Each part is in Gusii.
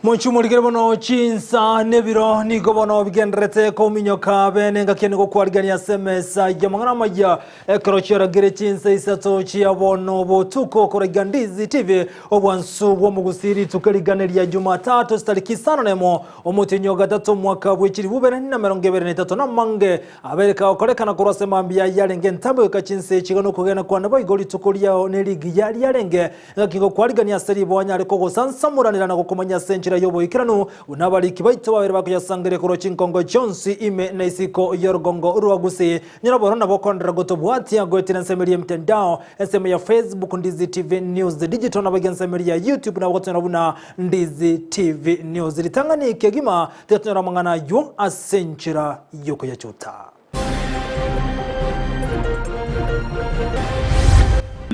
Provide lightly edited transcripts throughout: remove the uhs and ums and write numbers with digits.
Monchu morigere bono chinsa nebiro nigo bono bigendererete kominyoka bene engaki nigo kwarigania ase emesa y'amang'ana amaya ekero chiaragire chinsa isato chia bono botuko koraiga Ndizi TV obwansu bw'omogusii rituko rigane ria Jumatatu chitariki isano nemo omotienyi o gatato omwaka bwe chilifu ibere na emerongo ebere na etato namange Abere kagokorekana korwa ase mambia yarenge entambe goika chinsa echi iga nokogena kwane boigo rituko riao nerigiya riarenge, engaki ngokwarigania ase riboa nyare kogosansamoranera na gokomanya ase enchera y'oboikeranu, buna abariki baito babere bakoyasangereria korwa chinkongo chionsi ime na isiko y'orogongo rwa Gusii. Nyora bono nabo okonderera gotobwatia goetera ensemo eria y'emitandao, ensemo ya Facebook Ndizi TV News Digital naboigo ensemo eria ya YouTube nabo gotonyora buna Ndizi TV News. Ritang'ani kegima Tiga tonyore amang'ana ayio ase enchera y'okoyachuta.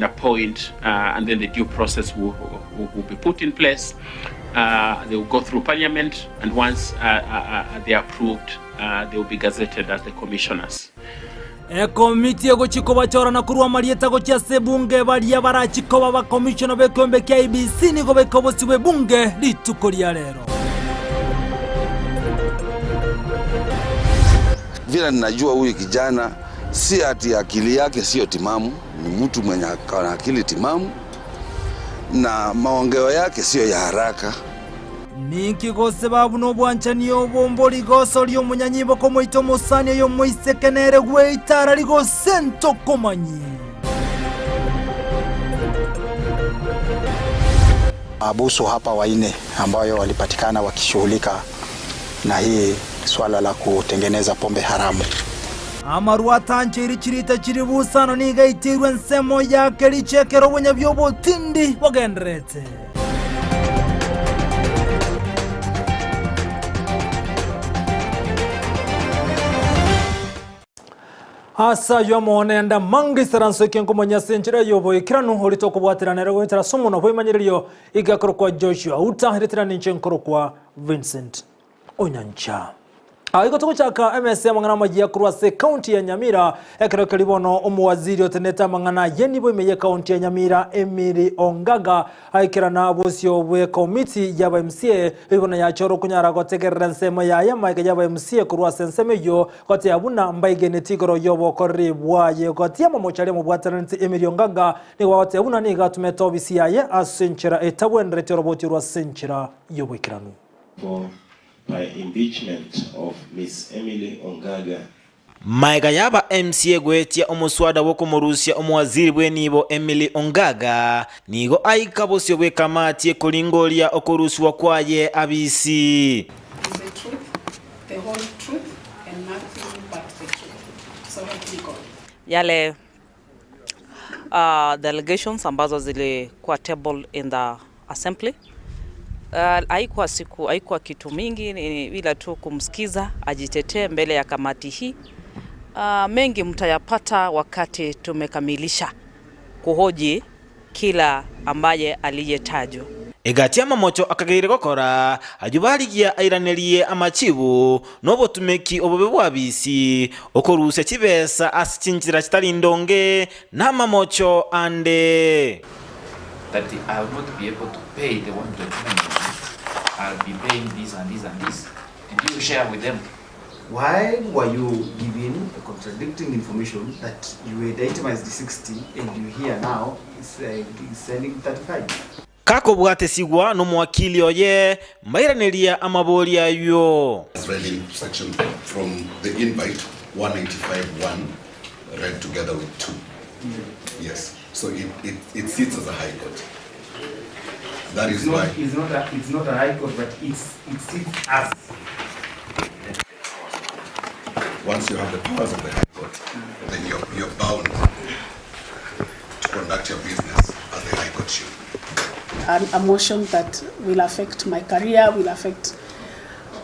appoint uh, and then the due process will, will, will be put in place. Uh, they will go through parliament and once uh, uh, uh, they are approved, uh, they will be gazetted as the commissioners. Ekomiti egochia kobachorana korwa amarieta gochia ase ebunge baria barachie koba abakomishona b'ekeombe kia IEBC nigo baika obosio bw'ebunge rituko ria rero. Vile ninajua huyu kijana si ati akili yake sio timamu, ni mtu mwenye ako na akili timamu na maongeo yake sio ya haraka. Ninki gose babuna obwanchani obo mbori gosoria omonyanyimbo komoita omosani oyo omoiseke nere gweita arari gose ntokomanyie. Mahabusu hapa wanne ambayo walipatikana wakishughulika na hii swala la kutengeneza pombe haramu. Amarwa atancheiri chirita chiri busano nigo aiteirwe ensemo ya kericho ekero obonyabi obotindi bogendererete. Ase ayio amo nende amange isaranso eke nkomanya ase enchera y'oboikeranu oria tokobwaterana ere goetera ase omonwa bw'emanyererio igakorokwa Joshua Uta eretera ninche nkorokwa Vincent Onyancha. Igo togochaka emesa y'amang'ana amayia korwa ase ekaunti ya Nyamira ekero keria bono omowaziri otenenete amang'ana y'enibo ime y'ekaunti ya Nyamira Emily Ongaga aikerana bosio bw'ekomiti y'aba MCA eyio bono yachora okonyara gotegerera ensemo yaye amaiga y'aba MCA korwa ase ensemo eyio gotea buna mbaigeneti igoro y'obokoreri bwaye gotia amamocho aria amobwateraneti Emily Ongaga nigo bagotea buna nigo atumete obisi yaye ase enchera etabwenereti oroboti orwo ase enchera y'oboikeranu. For by impeachment of Miss Emily Ongaga. Maega y'aba MCA goetia omoswada bw'okomorusia omowaziri bw'enibo Emily Ongaga, nigo aika bosio bw'ekamati ekoringoria okorusigwa kwaye abisi. Is the truth, the whole truth, and nothing but the truth. So help me God. Yale uh, the allegations ambazo zilikuwa tabled in the assembly haikuwa uh, siku haikuwa kitu mingi, ila tu kumsikiza ajitetee mbele ya kamati hii. Uh, mengi mtayapata wakati tumekamilisha kuhoji kila ambaye aliyetajwa. Egati amamocho akageire gokora, ayio barigia airanerie amachibu, na obotumeki obobe bw'abisi, okorusia chibesa ase chinchera chitari ndonge, na amamocho ande. That I will not be able to pay the 1.9 million, I'll be paying this and this and this. Did you share with them? Why were you given a contradicting information that you had itemized 60 and you hear now is, uh, sending 35? Gakobwatesigwa nomowakili oye, mbairaneria amaborio ayio. As read in section from the invite 195.1 read together with 2. Yes. So it, it, it sits as a high court. That is it's not, why. It's not, a, it's not a high court, but it's, it sits as. Once you have the powers of the high court, then you're, you're bound to conduct your business as the high court should. A, a motion that will affect my career, will affect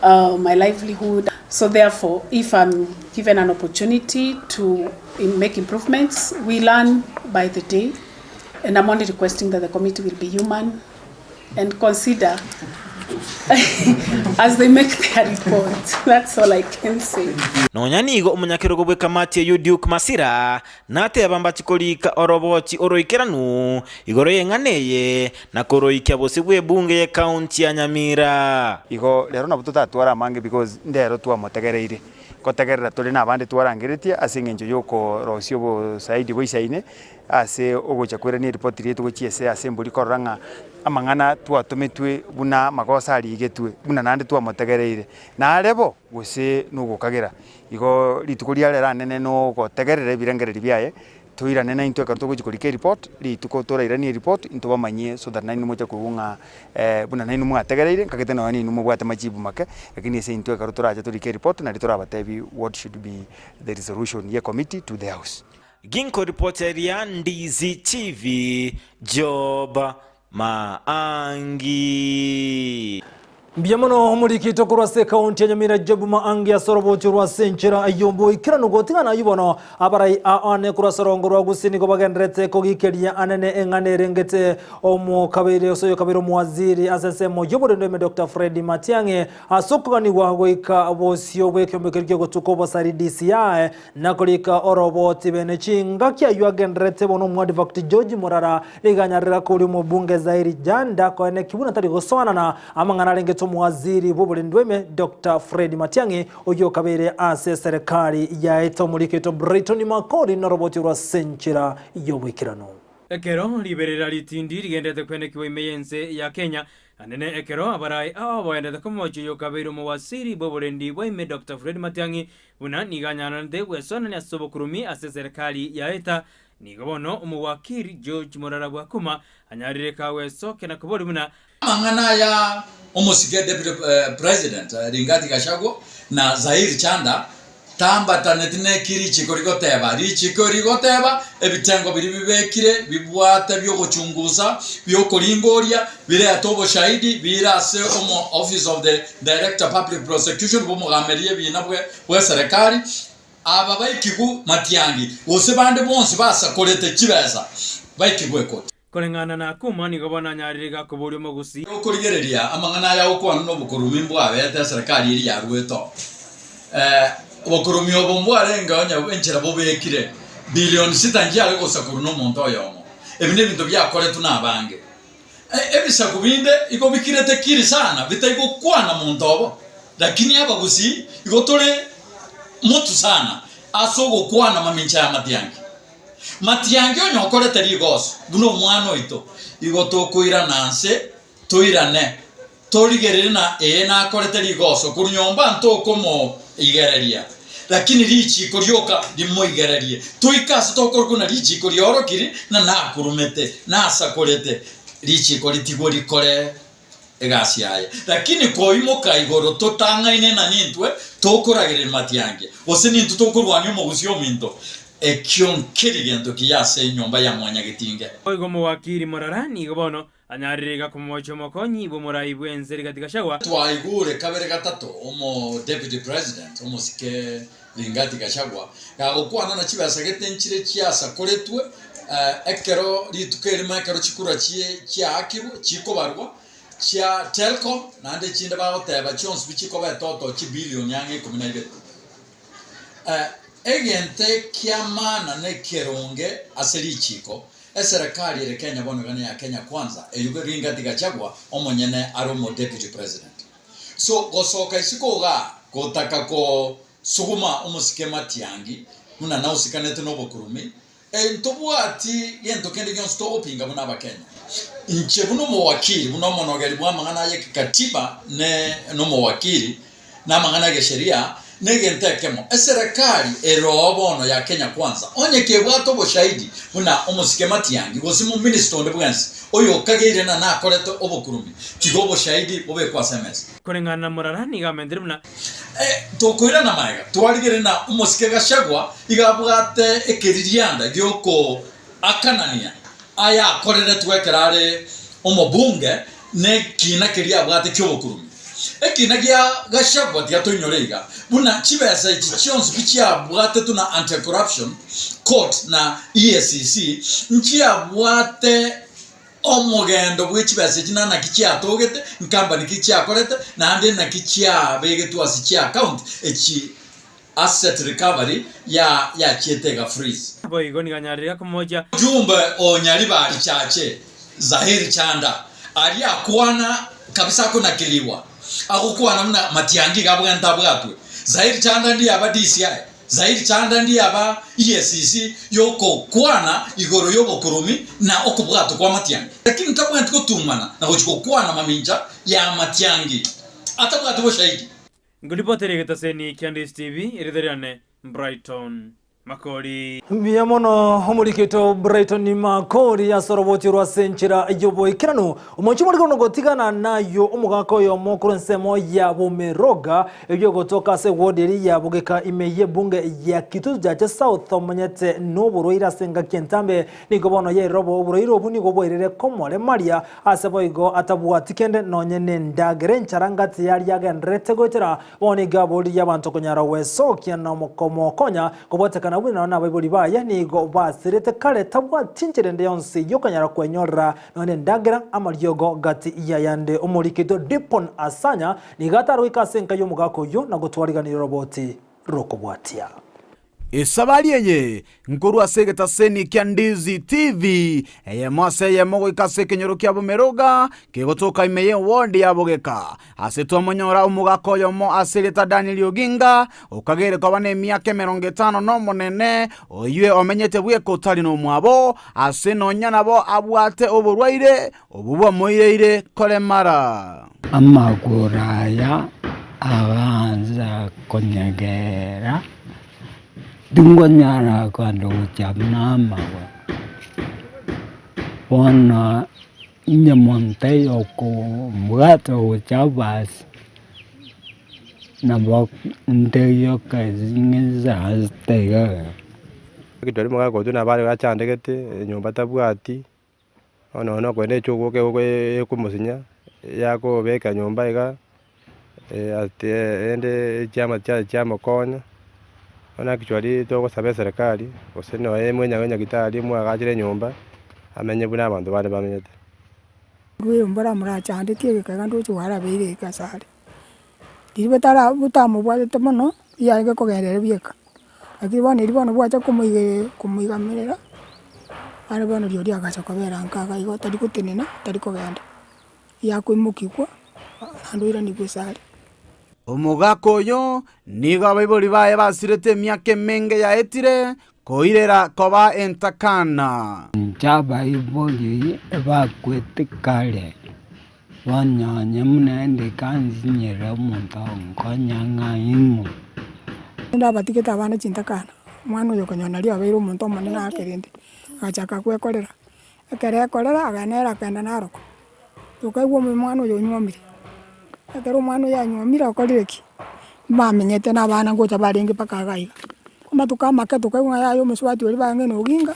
uh, my livelihood. So therefore, if I'm given an opportunity to make improvements, we learn by the day. And I'm only requesting that the committee will be human and consider. As they make their report. That's all I can say. Nonya nigo omonyakerogo bw'ekamati eyio Duke Masira nateba mbachi korika orobochi oroikeranu igoro y'eng'ana eye na koroikia bosio bw'ebunge y'ekaunti ya Nyamira. Igo rero nabo totatware amange because ndero twamotegereire. Ngotegerera tore nabande twarangeretie ase eng'encho y'okorosia obosaidi boisaine ase ogocha koirania eripoti riaito gochia ase assembly korora ng'a amang'ana twatometwe buna amagoso arigetwe buna naende twamotegereire. Nare bo, gose nogokagera. Igo rituko ria rero anene nogotegerera ebirengererio biaye, toirane naintwe ekero togochia korika eripoti, rituko torairanie eripoti intobamanyie so that nainwe moche koigwa ng'a buna nainwe mwategereire, nkagete nonya nainwe mobwate majibu make, lakini ase intwe ekero torache torike eripoti nario torabatebi what should be the resolution ye committee to the house. Ginkoripoteria Ndizi TV, Job Maangi. Mbuya mono omorikito korwa ase ekaunti ya Nyamira Job Maangi ase orobocho rwa ase enchera y'oboikeranu gotigana ayio bono abarai aane korwa ase orongo rwa Gusii nigo bagendererete kogikeria anene eng'ana erengete omokabeire ase oyokabeire omowaziri ase ensemo y'oborendo ime Doctor Fred Matiang'i ase okoganigwa goika bosio bw'ekeombe keria ki'ogotuka obosari DCI Na korika oroboti bene chingaki ayio agendererete bono omwadivakti George Morara nigo anyarire koria omobunge Zairi Janda koeneki buna tari gosoanana amang'ana arengete omowaziri bw'oborendwa ime Doctor Fred Matiang'i oyio okabeire ase eserekari yaete omoriki oito Brighton Makori noroboti orwa ase enchera y'oboikeranu. Ekero riberera ritindi rigenderete kwenekigwa ime y'ense ya Kenya, Anene ekero abarai aba bagenderete komochia oyio okabeire omowaziri bw'oborendi bwa ime Doctor Fred Matiang'i Buna nigo anyaranete gwesoanania ase obokurumi ase eserekari ya Eta, nigo bono omowakiri George Morara Bwakuma anyarire kagwesokia na koboria buna. Amang'ana aya omosike Deputy President Rigathi Gachagua na Zaheer Chanda tambataneti neki richiko rigoteba. Richiko rigoteba ebitengo biria bibekire bibwate biogochungusa, biokoringoria, birete oboshahidi, bire ase omo Office of the Director Public Prosecution bomogamerie ebiina bwe bw'eserekari, aba baikigwe matiangi, gose bande bonsi basakorete chibesa baikigwe ekoti. Koreng'ana na Akuma nigo bono anyarire gakoboria omogusii. Okorigereria amang'ana aya gokwanwa nobokorumi mbwabete eserekari eria yaruete oo. Obokorumi obo mbwarenge onye enchera bobekire bilioni sita nchiare gosakorwa nomonto oyomo. Ebi nebinto biakoretwe nabange. Ebisaku binde igo bikirete kiri sana bitai gokwana monto obo, lakini abagusii igo tore motu sana ase ogokwana mamincha ya matiangi. Matiangi onye okorete rigoso buna omwana oito, igo tokoirana nse toirane torigererie na ee nakorete rigoso korwa nyomba ntokomoigereria, lakini richiiko rioka rimoigererie. Toike ase tokorokwa na richiiko riorokiri na nakurumete, nasakorete, richiiko ritigwe rikore egasi yaye. Lakini koimoka igoro totang'aine na nintwe tokoragereria matiangi, gose nintwe tokorwania omogusii ominto, ekio nkeri gento kiya ase enyomba ya mwanyagetinge. Boigo omowakiri morara nigo bono Anyarire iga komocha omokonyi bw'omorai bw'ense Rigathi Gachagua. Twaigure kabere gatato omo Deputy President omosike Ringati Gachagua gagokwana na chibesa gete nchire chiasakoretwe ekero rituko erimo ekero chikura chiaakirwe chikobarwa chia Telcom naende echinde bagoteba chionsi pi chikoba etoto chibilioni ang'e ikomi na ibere. Egento ekiamana na ekeronge ase richiko Eserekari ere Kenya bono iga neya Kenya Kwanza eyio Rigathi Gachagua omonyene are omo deputy president. So gosoka isiko igaa gotaka ko suguma omosike Matiangi buna nausikanete nobokurumi ntobwati gento kende gionsi togopinga buna abakenya. Inche buna omowakili buna omonogeri bwa amang'ana aye kikatiba ne nomowakili na amang'ana y'esheria negento ekemo. Eserekari eroo bono ya Kenya Kwanza onye kebwate oboshahidi buna omosike Matiangi gose mominista onde bwensi oyokageire na nakorete obokurumi, tiga oboshahidi bobekwe ase emesa. Koreng'ana na Morara nigo amentire buna. Tokoirana magega twarigereria na omosike Gachagua iga abwate ekeririanda giokoakanania aya akoreretwe ekero are omobunge nekina keria abwate kiobokurumi. Ekina gia Gachagua tiga toinyore iga buna chibesa echi chionsi pi chiabwatetwe na Anti-Corruption Court na EACC nchiabwate. Omogendo bwe chibesa echi na naki chiatogete, nkampani ki chiakorete, naende naki chiabegetwe ase chiaccount echi asset recovery ya yachiete ega freeze. Boigo nigo anyarire komocha. Ujumbe o Nyaribari Chache Zahir Chanda aria akwana kabisa akonakiliwa agokwana buna Matiang'i iga abwente abwatwe. Zahir Chanda ndiye aba DCI, Zahir Chanda ndiye aba EACC yokokwana igoro yobokoromi na okobwatwa kwa Matiang'i. Lakini tabwenti gotumana na gochia gokwana mamincha ya Matiang'i atabwati boshahidi. Nkoripotera egetaseni kia Ndisi TV, erieta riane Brighton Makori. Mbuya mono omorikito Brighton Makori ase oroboti orwa ase enchera y'oboikeranu. Omochie omorikoro nogotigana nayo omogaka oyomo korwa ensemo ya Bomeroga erio gotoka ase eward eria ya Bogeka ime y'ebunge ya Kitutu Chache South omonyete noborwaire ase engaki entambe nigo bono yairire oborwaire obwo nigo bwairire komoremaria Ase boigo atabwati kende nonye nendagera enchara ngati yaria agendererete goetera, bono nigo aboririe abanto konyara gwesokia na komokonya kobwatekana buna nonye nabaibori baye nigo basirete kare tabwati nchera ende yonsi yokonyara kwenyorera nonye nendagera amariogo gati yayande. Omorikito Dipon Asanya nigo atare goika ase enka yomogaka oyio na gotwariganiria oroboti rokobwatia. Esabari eye nkorwa ase egetaseni kia Ndizi TV, eyemo ase eyemo goika ase ekenyoro kia Bomeroga, kegotoka ime y'eward ya Bogeka. Ase twamonyora omogaka oyomo ase erieta Daniel Oginga, okagere koba nemiaka emerongo etano nomonene, oyio omenyete bweka otari nomwabo, ase nonya nabo abwate oborwaire obwo bwamoireire koremara. Amagoro aya agansa konyegera, tingonyara kogenda gochia buna amagoro. Bono onye monto oyokombwata gocha basi, nabo nteyoka ng'isaransete iga iga. Ekero omogaka oyio nabo achandegete, enyomba tabwati. Bono nonya nokoenda echogoke ekomosinya, yakobeka nyomba iga, ati rende chiama chiaye chiamokonya, bono actually togosaba eserekari, gose nonya mwenye nyagetari mwagachere enyomba, amenye buna abanto bande bamenyete. Rweo mbora morachandeti egeka iga ndoche gwarabeire eke ase are. Riria botara botamobwatete mono, riarenge kogenda ere bieka, lakini bono erio bono bwacha komoigereri komoigamerera, are bono rirorio agacha kobera nka iga igo tari gotenena, tari kogenda, yakoimokigwa naende oiranigwe ase are. Omogaka oyo nigo abaibori baye basirete emiaka emenge yaetire, koirera koba entakana. Inche abaibori bakwete kare. Bono onye buna ndika nsinyere omonto onkonya ng'a ing'o. Rende abatigete abana chintakana, omwana oyo okonyora nario abeire omonto omonene ake rende, agachaka gwekorera, ekero ekorera agenda nere akagenda narokwa, tokaigwa omwana oyo onyuomire, ekero omwana oyo anyuomire okorire ki? Mbamenyete na abana ngocha barenge mpaka iga iga. Amatuko amake tokaigwa ng'a yaya omosubati oria barenge na oginga,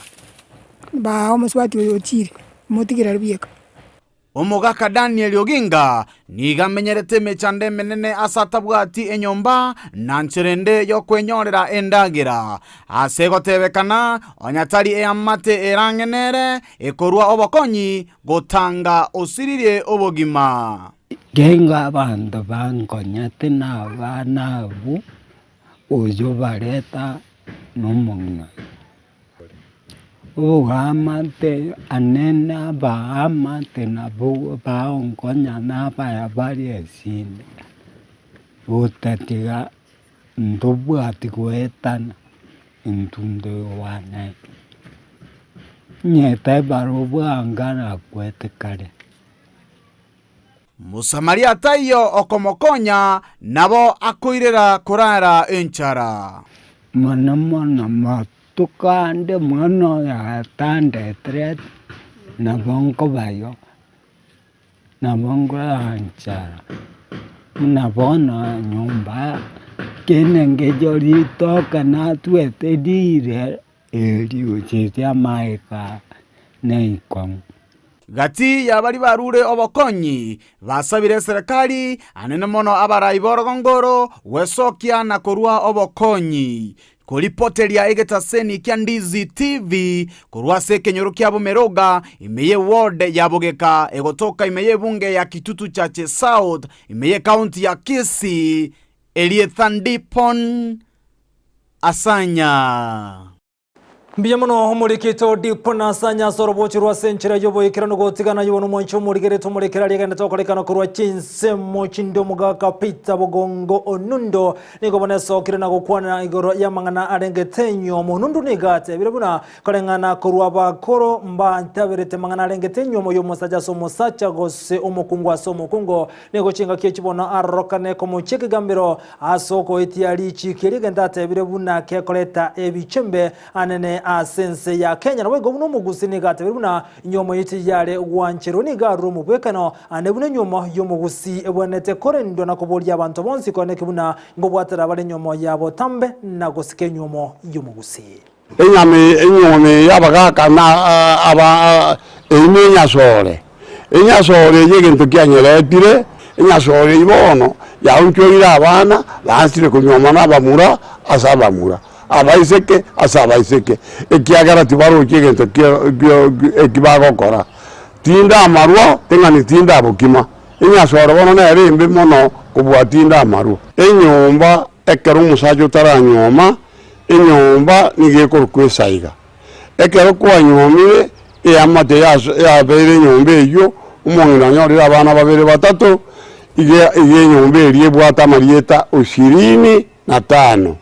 baa omosubati oyo ochire, motigere aria bieka. Omogaka Daniel Oginga nigo amenyerete emechando emenene ase atabwati enyomba na nchera ende y'okwenyorera endagera. Ase gotebekana onya tari eamate erang'e nere ekorua obokonyi gotanga osiririe obogima. Kenga abanto bankonyete na abana abwo, oyio bareta nomong'ina. Oboamate ane nabaamate nabwo bagonkonya nabaya bare esinde, gotatiga ntobwati goetana intwe ntoigwane. Onye tebaro bwanga nakwete kare. Mosamaria taiyo okomokonya, nabo akoirera korara enchara. Mono mono matuko ande mwana oyo atandetereti, nabo nkobayo, nabo nkoranchara, buna bono nyomba kende ngecho ritoke natwete rire Eriuche ri'amaika neikong'u. Gati ya baria barure obokonyi, basabire eserekari, anene mono abarai b'orogongo oro, gwesokia na korua obokonyi. Koripoteria egetaseni kia Ndizi TV korwa ase ekenyoro kia Bomeroga ime ye ward ya Bogeka egotoka ime y'ebunge ya Kitutu Chache South ime y'ekaunti ya Kisii, Elietha Ndipon Asanya. Mbuya mono omorikito Dipon Asanya ase orobochi rwa ase enchera y'oboikeranu gotigana aywo nomwanchi omorigeretie omorekere aria agenderete gokorekana korwa chinsemo chinde omogaka Peter Bogongo Onundo Nigo bono esokire na gokwana igoro y'amang'ana arengete enyiomo. Onundu nigo atebire buna koreng'ana korwa abakoro mbantaberete mang'ana arengete enyiomo y'omosacha ase omosacha gose omokungu ase omokungu. Nigo chingaki echi bono arorokane komochia ekegambero ase okoetia richiiko erio egento atebire buna kekoreta ebichembe anene ase ense ya Kenya. Naboigo buna omogusi nigo atebire buna Enyuomo eye tiyare gwancherwa, nigo arure omobwekano, ande buna enyuomo y'omogusii ebwenerete korendwa na koboria abanto bonsi koeneki buna nkobwatera bare enyuomo ya botambe na gosika enyuomo y'omogusii. Enyama enyuomo eye y'abagaaka na aba eyio nenyasore. Enyasore eyio egento kianyeretire, enyasore eyio bono yaonchoire abana, baansire konyuomana abamura ase abamura. Abaiseke ase abaiseke, ekiagera tibarochi egento eki bagokora. Tinde amarwa, ting'ani tinde abokima. Enyasore bono nere embe mono kobua tinde amarwa. Enyomba ekero omosacha otaranyuoma, enyomba nigo ekorokwa esaiga. Ekero kwanyuomire, eamate yabeire enyomba eyio, omong'ina onyorire abana babere batato, iga enyomba eria ebwate amarieta ishirini na tano.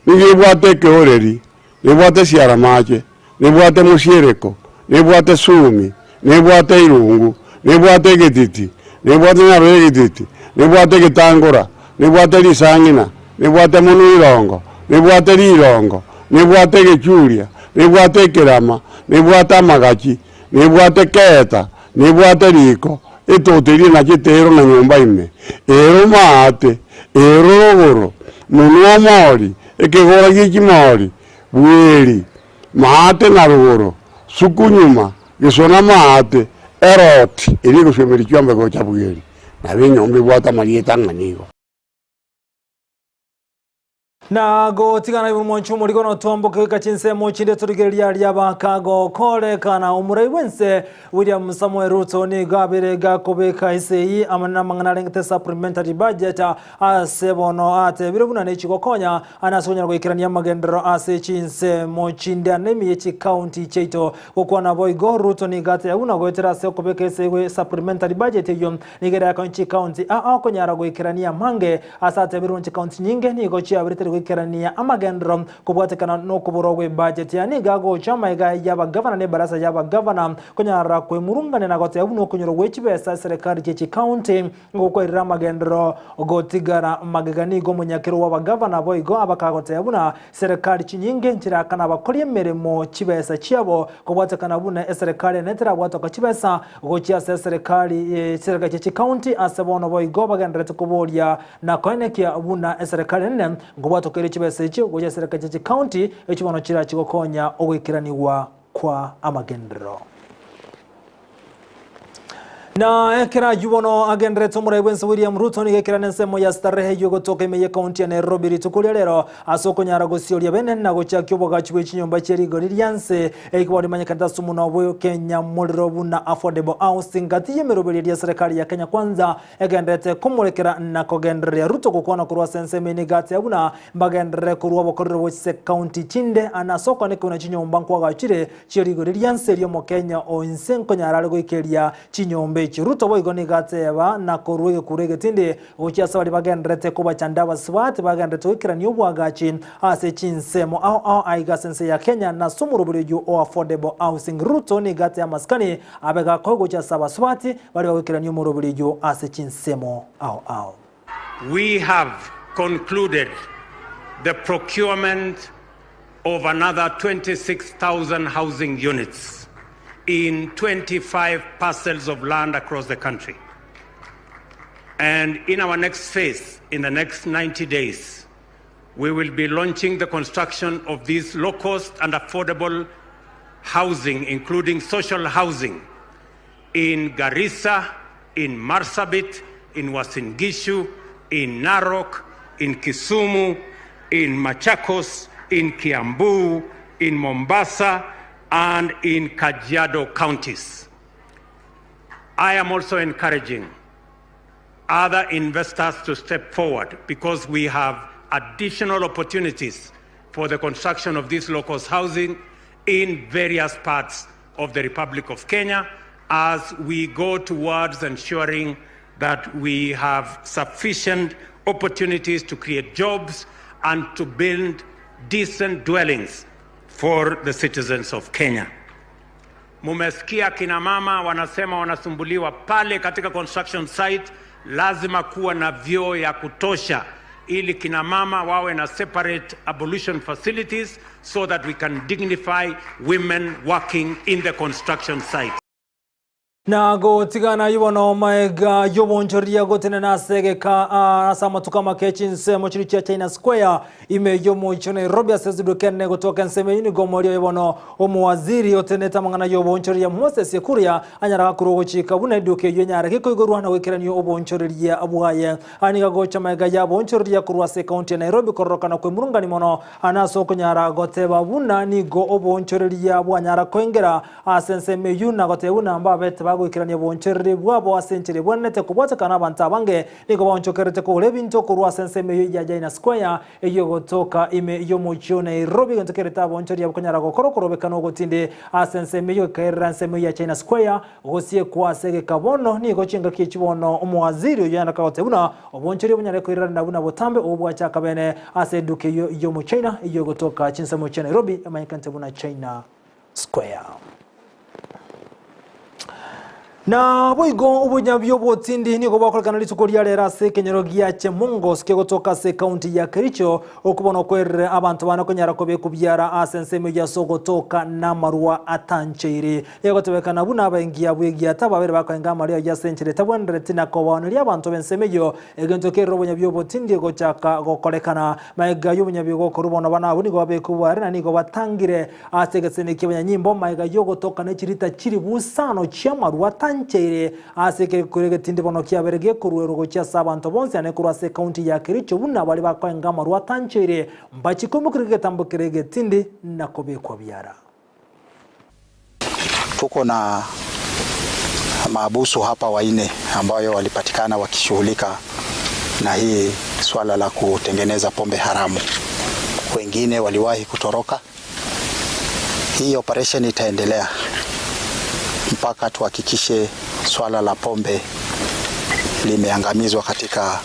Nigo ebwate ekeoreri, nebwate siaramache, nebwate mosiereko, nebwate sumi, nebwate irungu, nebwate egetiti, nebwate nyaro y'egetiti, nebwate egetangora, nebwate risang'ina, nebwate monwa irongo, nebwate rirongo, nebwate egechuria, nebwate ekerama, nebwate amagachi, nebwate keeta, nebwate riko, etoto eria enachete ero na nyomba ime, ero maate, ero rogoro, monwa omori, ekegora gie chimori, bweri, maate na rogoro, suku nyuma, gesona maate, eroti, eria egosuemeria chiombe gocha bweri, nabo enyomba ebwate amarieta ng'a nigo. Na gotigana igoro mwanche omorigo notwamboke goika chinsemo chinde torigereria aria bakagokorekana. Omorai bw'ense William Samoei Ruto nigo abeire gakobeka esegi amanene amang'ana arengete supplementary budget ase bono atebire buna nechigokonya ane ase okonyara goikerania amagenderero ase chinsemo chinde ane ime ye chikaunti chiaito. Gokwana boigo Ruto nigo ateba buna goetera ase okobeka esegi supplementary budget eyio nigo erakonye chikaunti aa okonyara goikerania amange Ase ateberwe inche kaunti nyinge nigo chiaberetere goikerania amagenderero kobwatekana nokoborwa gw'ebudget. Aya nigo agocha amaiga y'abagavana na ebarasa y'abagavana konyara kwemurungania na goteba buna okonyorwa gwe chibesa eserekari chie chikaunti gokwairire amagenderero gotigara magega. Nigo omonyakero bw'abagavana boigo abakagoteba buna Serekari chinyinge nchirakana abakori emeremo chibesa chiabo kobwatekana buna eserekari ene terabwatoka chibesa gochia ase eserekari chiserekari chie chikaunti ase bono boigo bagendererete koboria na koenekia buna eserekari enene nkobwatoka ere chibesa echio gochia eserekari chie chikaunti echio bono chirachi gokonya ogoikeranigwa kwa amagenderero. Na ekero ayio bono agendererete omorai bw'ense William Ruto nigo ekerana ensemo ya Starehe eyio egotoka ime y'ekaunti ya Nairobi rituko ria rero ase okonyara gosioria bene na gochakia obogachi bwe chinyomba chie rigori ria nse ekero rimanyekanete ase omonwa bw'ekenyamorero buna Affordable Housing gati y'emeroberio eria serikali ya Kenya Kwanza egendererete komorekera na kogendereria Ruto gokwana korwa ase ensemo eye nigo atea buna mbagenderere korwa obokorero bwe chikaunti chinde ane ase okoanekigwa na chinyomba nkwagachire Chie rigori ri'ense ri'omokenya o inse nkonyara are goikeria chinyomba echi. Ruto boigo nigo ateba na korua egekuro egetindi gochia ase baria bagendererete kobachanda abasubati bagendererete goikerania oboagachi ase chinsemo ao ao aiga ase ense ya Kenya na ase omoroberi oyio o Affordable Housing. Ruto nigo ateba amasikani abe gakoe gochia ase abasubati baria bagoikerania omoroberi oyio ase chinsemo ao ao. We have concluded the procurement of another 26,000 housing units in 25 parcels of land across the country. And in our next phase, in the next 90 days, we will be launching the construction of these low cost and affordable housing, including social housing, in Garissa, in Marsabit, in Uasin Gishu, in Narok, in Kisumu, in Machakos, in Kiambu, in Mombasa, and in Kajiado counties. I am also encouraging other investors to step forward because we have additional opportunities for the construction of this low-cost housing in various parts of the Republic of Kenya as we go towards ensuring that we have sufficient opportunities to create jobs and to build decent dwellings for the citizens of Kenya. Mumesikia kina mama wanasema wanasumbuliwa pale katika construction site. Lazima kuwa na vyoo ya kutosha ili kina mama wawe na separate ablution facilities so that we can dignify women working in the construction site. Na gotigana ibono maega yobonchoria gotenena ase egeka ase amatuko amake chinsemo chiri chia China Square ime yomoicho Nairobi ase ezidukene gotoka ensemo eyio nigo omoerio oye omowaziri otenete amang'ana yobonchoria Moses Kuria anyara gakorwa ogochika buna eduka eyio enyare gekoigorwa na goikerania obonchoreria bwaye. Aniga gocha maega ya bonchoreria korwa ase ekaunti ya Nairobi kororokana kwemurungani mono ase okonyara goteba buna nigo obonchoreria bwanyara koengera ase ensemo eyio na goteba buna mbabete bagoikerania obonchoreri bwabo ase enchera ebwenerete kobwatekana abanto abange nigo baonchokerete kogora ebinto korwa ase ensemo eyio ya China Square eyio gotoka ime y'omochie Nairobi egento kerete abonchoreria bokonyara gokora okorobekana ogotinde ase ensemo eyio gekaerera ensemo ya China Square gosiekwa ase egeka bono nigo chingaki echi bono omowaziri oyio yandaka goteba buna obonchoreria bonyare koirerana buna botambe obwo bwachaka bene ase eduka eyio y'omochina eyio gotoka chinsemo chia Nairobi emanyekante buna China Square. Na boigo obonyabi obotindi nigo bwakorekana rituko ria rero ase ekenyoro gia Chemongo kegotoka ase ekaunti ya Kericho okobona okwerere abanto bane konyara kobekwa biara ase ensemo eyio ase ogotoka namarwa atancheiri. Egotebekana buna abaengi abwo egiata babere bakoenga amaria ayio ase enchera etabwenereti na kobaoneria abanto b'ensemo eyio egento kerire obonyabi obotindi gochaka gokorekana. Maega y'obonyabi gokorwa bono bana abwo nigo babekwa bware na nigo batangire ase egeseni ki'abanyanyimbo maega y'ogotoka ne chirita chilifu isano chi'amarwa atancheire ase ekerekoro egetindi bono kiabere gekoruerwa gochia ase abanto bonsi ane korwa ase ekaunti ya Kericho buna baria bakoenga amarwa atancheire mbachie koimokerwa egetambo kere egetindi na kobekwa biara. Tuko na maabusu hapa waine ambayo walipatikana wakishughulika na hii swala la kutengeneza pombe haramu. Wengine waliwahi kutoroka. Hii operation itaendelea mpaka tuhakikishe swala la pombe limeangamizwa katika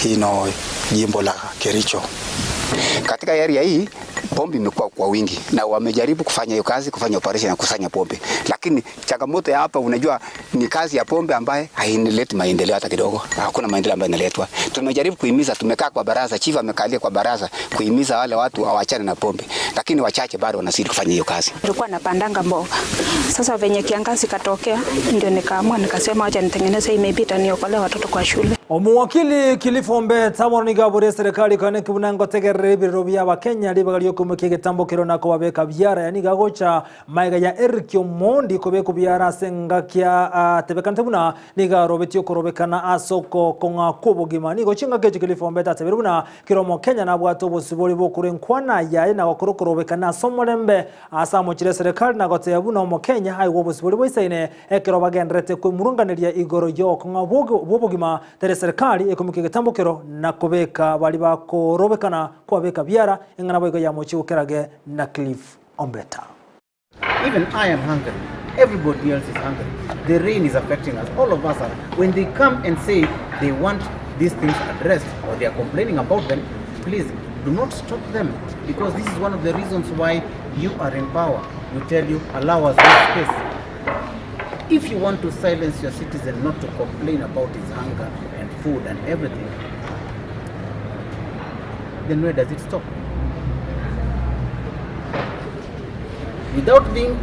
hino jimbo la Kericho. Katika area hii pombe imekuwa kwa wingi na wamejaribu kufanya hiyo kazi, kufanya operation ya kusanya pombe, lakini changamoto ya hapa, unajua ni kazi ya pombe ambaye hainileti maendeleo hata kidogo. Hakuna maendeleo ambayo inaletwa. Tumejaribu kuhimiza, tumekaa kwa baraza, chief amekalia kwa baraza kuhimiza wale watu hawachane na pombe, lakini wachache bado wanazidi kufanya hiyo kazi. Nilikuwa napandanga mboga. Sasa venye kiangazi katokea, ndio nikaamua nikasema acha nitengeneze hii, maybe itaniokolea watoto kwa shule. Omuwakili Kilifi Ombeta bono nigo abore serikali kane kibuna ngotegerera ebirero bia abakenya ribaga riokoimokia egetambo kero nako babeka biara yani gagocha maega ya Eric Omondi kobeka biara ase engakia atebekanete buna nigo arobetie okorobekana ase okokong'a kwa obogima. Nigo chingaki echi Kilifi Ombeta atebire buna kera omokenya nabwate obosibori bokora enkwana yaye na gokora okorobekana ase omorembe ase amochire serikali na goteba buna omokenya aigwe obosibori bwa ekero bagenderete kwemurunganeria igoro y'okong'a bwa obogima tere serikali ekoimokia egetambo kero na kobeka bari bakorobekana kwabeka biara eng'ana boigo yamochie gokerage na Cliff Ombeta. Even I am hungry. Everybody else is hungry. The rain is affecting us. All of us are. When they come and say they want these things addressed or they are complaining about them, please do not stop them, because this is one of the reasons why you are in power. We tell you, allow us this space. If you want to silence your citizen not to complain about his hunger and food and everything, then where does it stop? Without being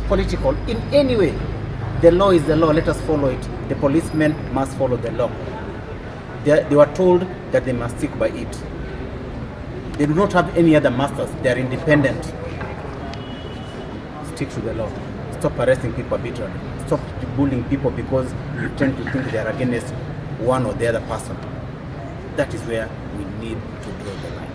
political in any way, the law is the law. Let us follow it. The policemen must follow the law. They were told that they must stick by it. They do not have any other masters. They are independent. Stick to the law. Stop arresting people arbitrarily. Stop bullying people because you tend to think they are against one or the other person. That is where we need to draw the line.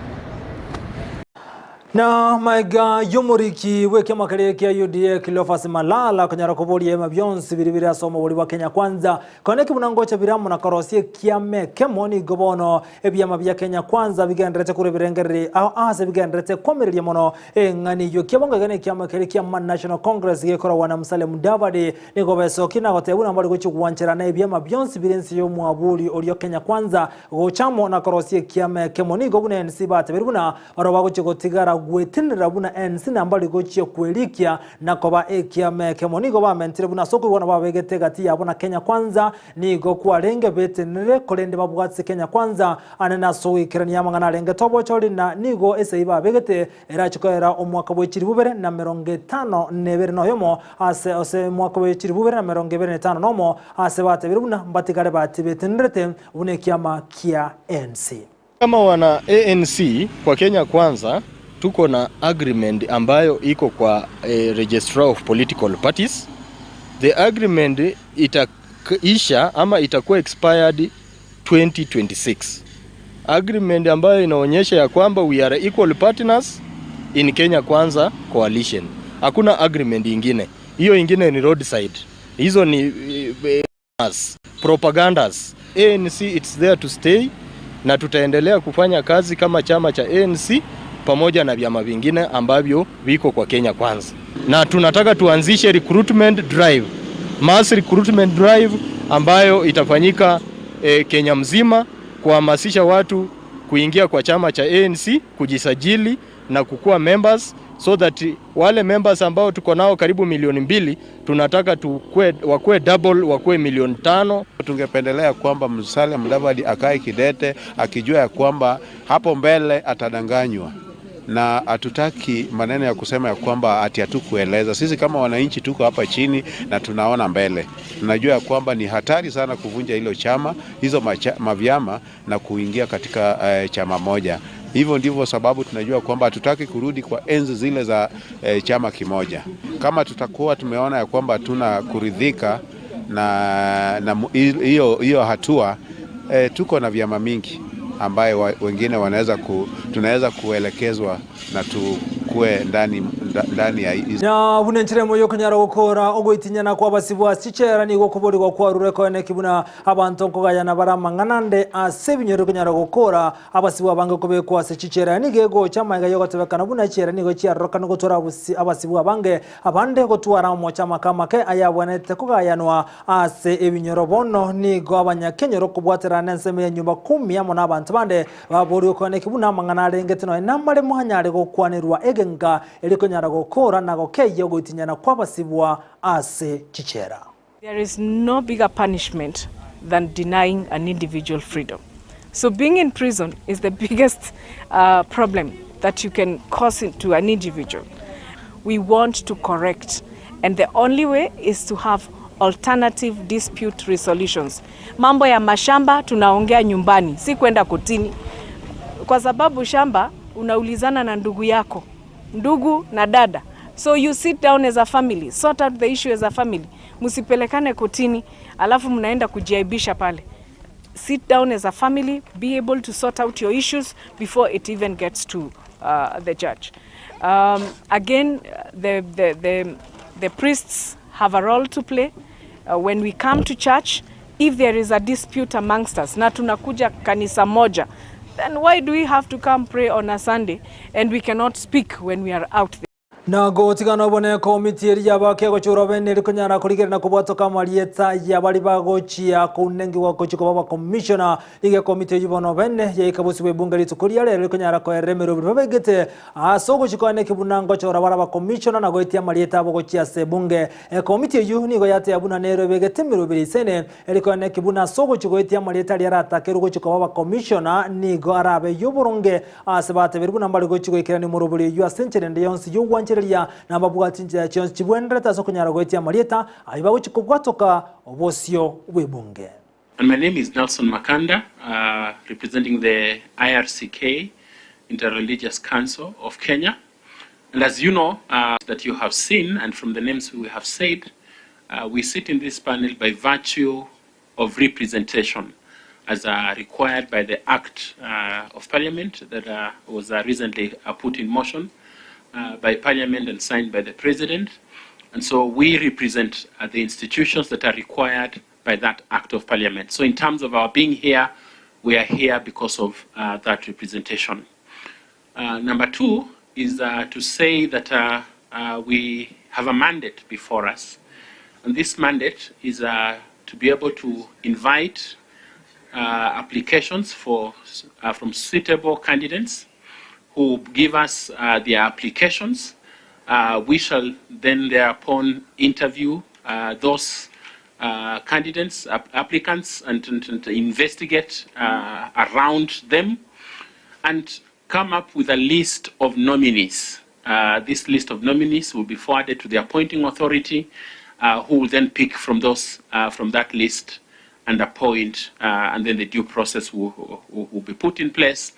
Na maega y'omoriki bw'ekiama keria kia UDA Cleophas Malala konyara koboria ebiama bionsi biria bire ase omobori bwa Kenya Kwanza konya eki buna ngocha bire amo na korosia ekiama ekemo nigo bono ebiama bia Kenya Kwanza bigendererete korwa ebirengereri ao ase bigendererete koamereria mono eng'ani eyio ekiabongo iga nekiama keria kia National Congress gekoragwa na Musalia Mudavadi nigo besokia na goteba buna mbare gochia gwancherana ebiama bionsi bire ense y'omwaburi oria Kenya Kwanza gocha amo na korosia ekiama ekemo nigo buna ense batebeire buna Barabwo bagochia gotigara gwetenenera buna ense na mbari gochia kwerikia na koba ekiama ekemo. Nigo bamentire buna ase okoigwana babegete egati yabo na Kenya Kwanza nigo kwarenge betenenere korende babwatse Kenya Kwanza ane nase ogoikerania amang'ana arenge tobochori na nigo esegi babegete erache koera omwaka bwe chilifu bibere na emerongo etano na ebere na oyomo ase ase omwaka bwe chilifu bibere na emerongo ebere na etano na omo ase batebire buna mbatigare bati betenenerete buna ekiama kia ense. Kama wana ANC kwa Kenya Kwanza tuko na agreement ambayo iko kwa eh, Registrar of Political Parties. The agreement itaisha ama itakuwa expired 2026. Agreement ambayo inaonyesha ya kwamba we are equal partners in Kenya Kwanza coalition. Hakuna agreement ingine. Hiyo ingine ni roadside. Hizo ni eh, propagandas. ANC it's there to stay na tutaendelea kufanya kazi kama chama cha ANC pamoja na vyama vingine ambavyo viko kwa Kenya Kwanza, na tunataka tuanzishe recruitment drive, mass recruitment drive ambayo itafanyika eh, Kenya mzima kuhamasisha watu kuingia kwa chama cha ANC, kujisajili na kukuwa members so that wale members ambao tuko nao karibu milioni 2 tunataka tukue, wakue double wakue milioni 5. Tungependelea kwamba Musalia Mudavadi akae kidete akijua ya kwamba hapo mbele atadanganywa na hatutaki maneno ya kusema ya kwamba ati hatukueleza. Sisi kama wananchi tuko hapa chini na tunaona mbele, tunajua ya kwamba ni hatari sana kuvunja hilo chama hizo macha, mavyama na kuingia katika chama moja. Hivyo ndivyo sababu tunajua kwamba hatutaki kurudi kwa enzi zile za chama kimoja. Kama tutakuwa tumeona ya kwamba hatuna kuridhika na hiyo hiyo hatua tuko na vyama mingi ambaye wengine wanaweza tunaweza kuelekezwa na tukue ndani, ndani ya hizi Na buna enchera yokonyara gokora ogoitinyana kwa basibwa chichera nigo koborigwa kwarure koeneki buna abanto nkogayana bara amang'ana nde ase ebinyoro konyara gokora abasibwa abange kobekwa ase chichera nigo egocha amaiga yogotebekana buna chichera nigo chiarorokana gotwara abasibwa abange abande gotwara omocha amaka amake ayabwanete kogayanwa ase ebinyoro bono nigo abanyakenyoro kobwaterana ensemo ya nyumba kumi amo na abanto bande baboriwe koeneki buna amang'ana arengete noe namare mwanyare gokwanerwa egenka erikonyara gokora na gokeia ogoitinyana kwa abasibwa ase chichera. There is no bigger punishment than denying an individual freedom. So being in prison is the biggest problem that you can cause to an individual. We want to correct, and the only way is to have alternative dispute resolutions. Mambo ya mashamba tunaongea nyumbani, si kwenda kotini, kwa sababu shamba unaulizana na ndugu yako, ndugu na dada. So you sit down as a family, sort out the issue as a family. Msipelekane kotini, alafu mnaenda kujiaibisha pale. Sit down as a family, be able to sort out your issues before it even gets to the judge. Again, the priests have a role to play. When we come to church, if there is a dispute amongst us, na tunakuja kanisa moja, then why do we have to come pray on a Sunday and we cannot speak when we are out there? Na gotigana obone komiti eri yabake gochura bene rikonyara kurigerera na kobwatoka amarieta yabari bagochia kunengiwa gochia koba commissioner ige komiti eyi bono bene yaika bosi bwe bunge rituko ria rero rikonyara koerera emeroberi babegete ase ogochia kibuna ngochora bara ba commissioner na goetia amarieta abo gochia ase bunge. Komiti eyu nigo yatea buna nero ebegete emeroberi isene erikoene kibuna ase ogochia goetia amarieta aria aratakerwe gochia koba ba commissioner nigo arabe yoboronge ase bateberi buna mbari gochia goikerania omoroberi eyu ase encherende yonsi yogwanchereria na babwati nchera chionsi chibwenderete ase okonyara goetia amarieta ayi bagochia kobwatoka obosio bw'ebunge. And my name is Nelson Makanda, representing the IRCK, Interreligious Council of Kenya. And as you know, that you have seen, and from the names we have said, we sit in this panel by virtue of representation, as required by the Act of Parliament that was recently put in motion. uh, by Parliament and signed by the President. And so we represent uh, the institutions that are required by that Act of Parliament. So in terms of our being here, we are here because of uh, that representation. Uh, number two is uh, to say that uh, uh, we have a mandate before us. And this mandate is uh, to be able to invite uh, applications for, uh, from suitable candidates who give us uh, their applications. Uh, we shall then thereupon interview uh, those uh, candidates, ap applicants, and, and, and investigate uh, around them and come up with a list of nominees. Uh, this list of nominees will be forwarded to the appointing authority, uh, who will then pick from those uh, from that list and appoint, uh, and then the due process will, will, will be put in place.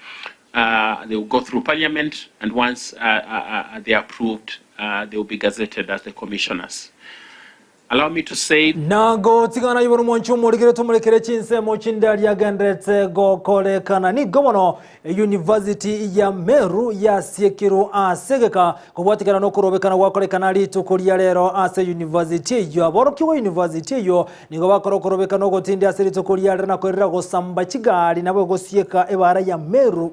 Uh, they will go through parliament, and once uh, uh, uh, they are approved, uh, they will be gazetted as the commissioners. Allow me to say Nago tigana iboro mwancho omorikere tomorekere chinsemo chinde riagenderete gokorekana. Nigo bono University ya Meru yasiekirwo ase egeka kobwatikana nokorobekana gwakorekana rituko ria rero ase university eyio. Aborokigwa university eyio nigo bakora okorobekana ogotindi ase rituko ria rero na koerera gosamba chigari nabo gosieka ebara ya Meru,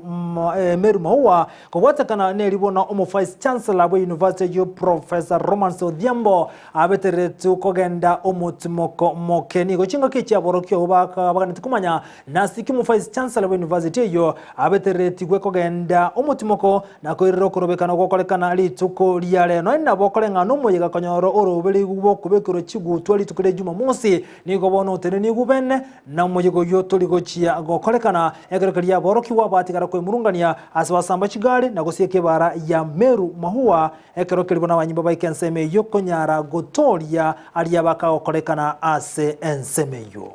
eh, Meru Maua kobwatekana neribono omo Vice Chancellor bwe university eyio Professor Romans Odhiambo abeteretu kogenda omotimoko moke. Nigo chingaki chiaborokio abwo baganeti komanya nasiki omo Vice Chancellor bwe university eyio abeteretigwe kogenda omotimoko na koirera okorobekana gokorekana rituko ria rero. Nonya nabo okoreng'ana nomoyega konyora oroberi bw'okobekerwa chigutwa rituko ria Jumamosi, nigo bono otenenigwe bene na omoyega oyio tori gochia gokorekana ekero keria aborokigwa batigara kwemurungania ase basamba chigari na gosieka ebara ya Meru Mahua ekero keria bono abanyimbo baika ensemo eyio konyara gotoria aria bakagokorekana ase ensemo eyio.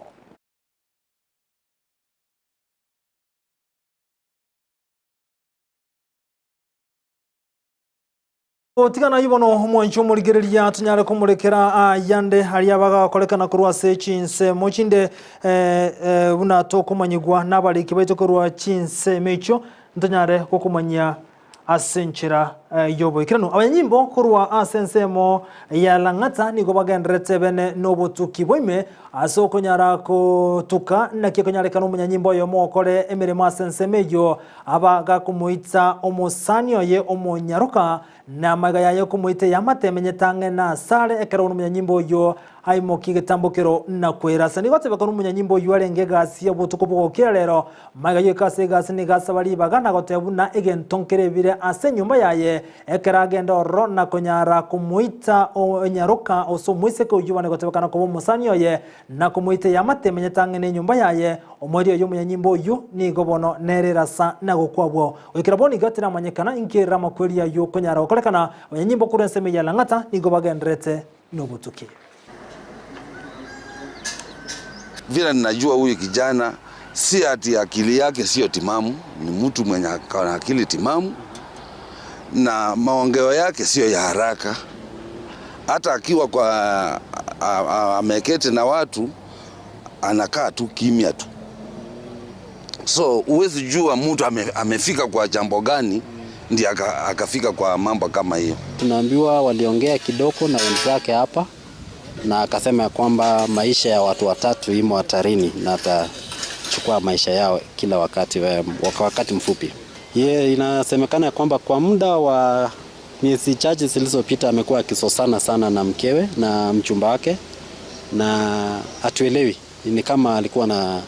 Gotigana ayio bono, omwanchi omorigereria, tonyare komorekera ayande aria bagakorekana korwa ase chinsemo chinde, eh, buna tokomanyigwa nabariki baito korwa chinsemo echio, ntonyare gokomanyia ase enchera y'oboikeranu. Abanyanyimbo korwa ase ensemo ya Lang'ata nigo bagendererete bene nobotuki bwaime ase okonyara gotuka naki ekonyarekana omonyanyimbo oyomo okore emeremo ase ensemo eyio aba gakomoita omosani oye omonyaroka na amaiga yaye okomoita eamate emenyete ang'e nasare ekero bono omonyanyimbo oyio aimokie egetambokero na kwerasa. Nigo atebekana omonyanyimbo oyio arenge egasi y'obotuko bogokira rero Magega yoika ase egasi nigo asaba ribaga na goteba buna egento nkerebire ase enyomba yaye, ekero agenda ororo na konyara komoita onyaroka ase omoiseke oyio bane gotebekana koba omosani oye, na komoita eamate emenyete ang'e nenyomba yaye. Omoerio oye omonyanyimbo oyio nigo bono nere erasa na gokwa abwo. Goikera bono iga teramanyekana inki erere amakweri ayio konyara gokorekana. Abanyanyimbo korwa ensemo ya Lang'ata nigo bagendererete nobotuki. Vile ninajua huyu kijana si ati akili yake sio timamu, ni mtu mwenye ako na akili timamu na maongeo yake sio ya haraka. Hata akiwa kwa ameketi na watu anakaa tu kimya tu, so huwezi jua mtu amefika kwa jambo gani ndiye akafika kwa mambo kama hiyo. Tunaambiwa waliongea kidogo na wenzake hapa na akasema ya kwamba maisha ya watu watatu imo hatarini na atachukua maisha yao kila wakati, kwa wakati mfupi. Ye, inasemekana ya kwamba kwa muda wa miezi chache zilizopita amekuwa akisosana sana na mkewe na mchumba wake, na hatuelewi ni kama alikuwa na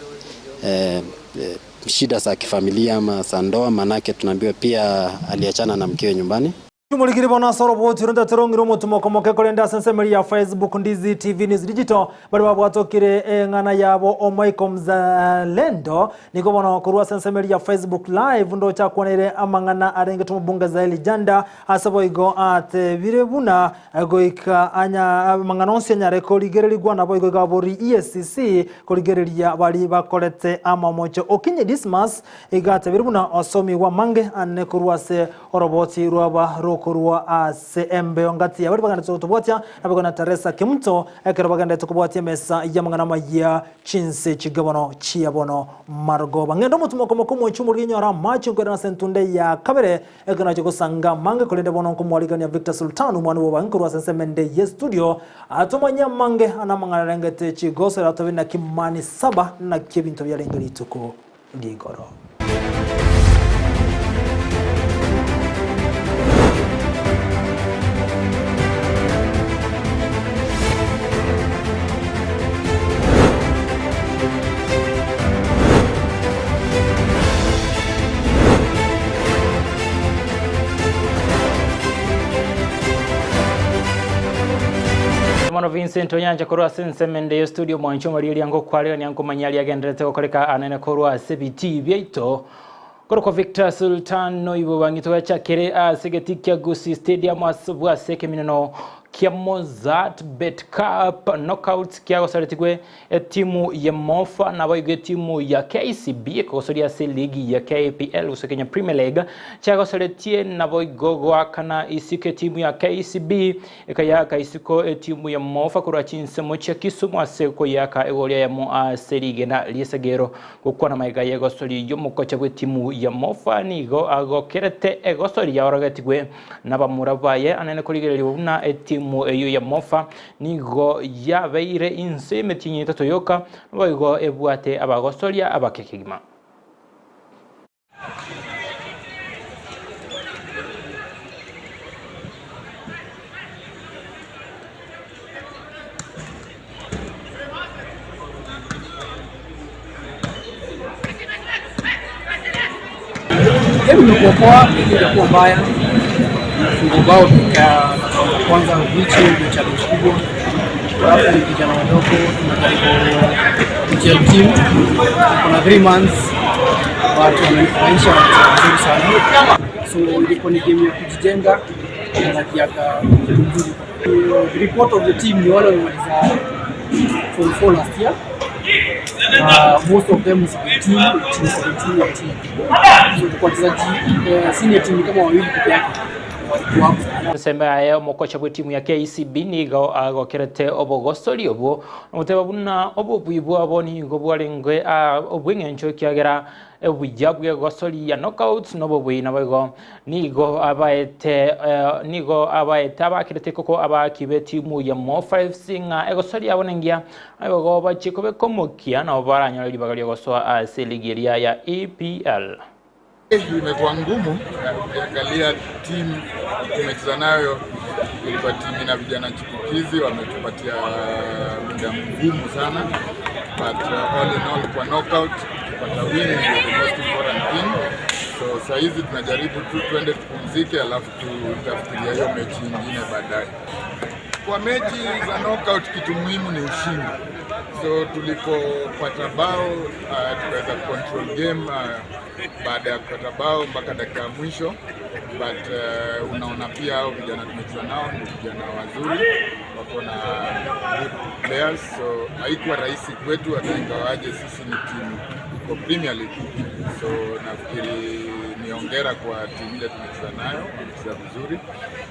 shida za kifamilia ama za ndoa, manake tunaambiwa pia aliachana na mkewe nyumbani. Tumurikiri bono ase oroboti rw'entatero ng'ire omotumo omoke korende ase ensemo eria ya Facebook Ndizi TV News Digital baria babwatokire eng'ana yabo Omoiko Mzalendo nigo bono korwa ase ensemo eria ya Facebook Live ndoche akwanere amang'ana arenge omobunge Zaeli Janda ase boigo atebire buna goika anya amang'ana onsi anyare korigererigwa naboigo iga abori EACC korigereria bari bakorete amamocho. Okinyi Dismas iga atebire buna osomigwa amange ane korwa ase oroboti rwaba. korwa ase embeo ngati ya baria bagenderete gotobwatia, naboigo na Teresa Kemunto, ekero bagenderete kobwatia emesa y'amang'ana amaya chinse chigabono chia bono marogoba. Ng'ende omotimoko omoke omwanchi omoriri nyora amache nkoirana ase entunde ya kabere, ekero nache gosanga amange korende bono nkomwarigania Victor Sultan omwana bw'obobangi korwa ase ensemo ende ye studio atomanyie amange ane amang'ana arengete chigosori atobe naki mani saba naki ebinto biarenge rituko rigoro. Mono Vincent Onyancha korwa ase ensemo ende ye studio mwanche omorieria ngokwarerania nkomanya aria agenderete gokoreka anene korwa ase ebitii biaito. Korokwa Victor Sultan noibo bang'ito gachakere ase egetii kia Gusii Stadium ase bwase ekemineno kia Mozzart Bet Cup Knockouts kiagosaretigwe Etimu ya Mofa naboigo etimu ya KCB ekogosoria ase eligi ya KPL gose Kenya Premier League chiagosoretie naboigo goakana isiko etimu ya KCB ekayaka isiko etimu ya Mofa korwa chinsemo chia Kisumu ase koyaka egori eyemo ase rigena ri'esegero. Gokwana magega y'egosori y'omokocha bw'etimu ya Mofa nigo agokerete egosori yaorogetigwe nabamura baye anene korigereria buna etimu eyio ya Mofa Nigo yabeire inse y'emetienyi etato yoka, naboigo ebwate abagosoria abake kegima. Game imekuwa poa, imekuwa mbaya. Tumefunga bao dakika ya kwanza which ndio challenge kubwa. Alafu ni vijana wadogo, tunajaribu kugel team. Kuna 3 months but wamenifurahisha, wanacheza vizuri sana. So ilikuwa ni game ya kujijenga na kiaka kitu mzuri. Three quarter of the team ni wale wamemaliza form 4 last year. Most of them 17, 18, 17, 18. So tulikuwa wachezaji senior team kama wawili peke yake walikuwa hapo. Ensemo yaye omokocha bw'etimu ya KCB nigo agokerete obogosori obwo, na goteba buna obobui bwabo nigo bwarenge obw'eng'encho ekiagera obuya bw'egosori ya knockouts nobobui naboigo nigo abaete nigo abaete abakerete koko abaaki b'etimu ya Mofa FC ng'a egosori yabo nengiya Naboigo bachie kobeka omokia, nabo baranyore ribaga ri'ogosoa ase eligi eria ya EPL. Imekuwa ngumu ukiangalia timu tumecheza nayo ilikuwa timu ina vijana chipukizi, wametupatia muda mgumu sana, but all in all kwa knockout kupata win ndio the most important thing. So saa hizi tunajaribu tu tuende tupumzike, alafu tutafikiria hiyo mechi nyingine baadaye. Kwa mechi za knockout kitu muhimu ni ushindi. So tulipopata bao tukaweza control game baada ya kupata bao mpaka dakika ya mwisho, but unaona pia hao vijana tumecheza nao ni vijana wazuri, wako na good players, so haikuwa rahisi kwetu, hata ingawaje sisi ni timu iko Premier League. So nafikiri ni hongera kwa timu ile tumecheza nayo, wamecheza vizuri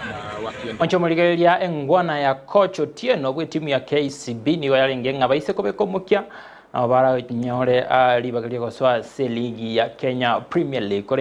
na wakiendelea Onchomorigereria engwana ya coach Otieno bw'etimu ya KCB nigo yarenge ng'a baise kobeka omokia nabo baranyore ribaga ri'ogosoa ase eligi ya Kenya Premier League. Korende